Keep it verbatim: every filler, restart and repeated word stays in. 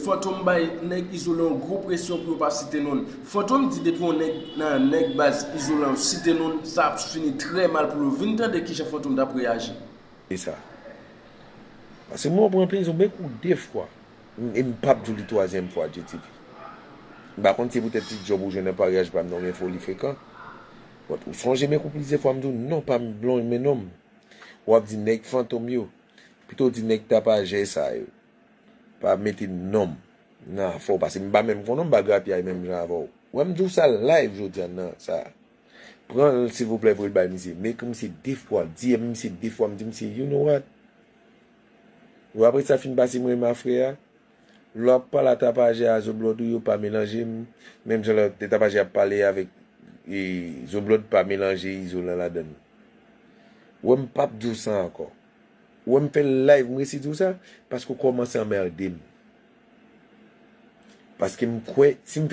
Fantom bay nèg Izolan yon gwo presyon pou yo pa site non l. Fantom di depi yon nèg nan nèg baz Izolan yo site non l, sa ap fini trè mal pou yo. Vin tande kijan Fantom t ap reyaji. E sa. Paske mwen pran plezi, mwen kou de fwa. E m p ap di w li twazyèm fwa, J T V. M pa konn si poutèt ti djòb ou jwenn nan paryaj pa m nan, ou gen foli frekan. But ou sonje men kou plizyè fwa m di w non pa m blonj men non m. W ap di nèg Fantom yo. Pito w di nèg Tapajè sa yo. Pa mete non m nan afè w, paske m pa menm konnen m pa grapyay menm jan avè w. Wè m di w sa live jodi a nan sa. Pran l silvouplè voye l bay misye. M ekri misye de fwa, D M misye de fwa, m di misye, you know what? Ou apre sa fin pase mwen ma frè a. Lè w ap pale a Tapajè a Zoblòd ou yo pa melanje m. Menm jan lè Tapajè ap pale avèk e, Zoblòd pa melanje Izolan ladann. Wè m p ap di w sa ankò. Wè m fè live m resi di w sa, paske w kòmanse anmède m. Paske m kwè, si m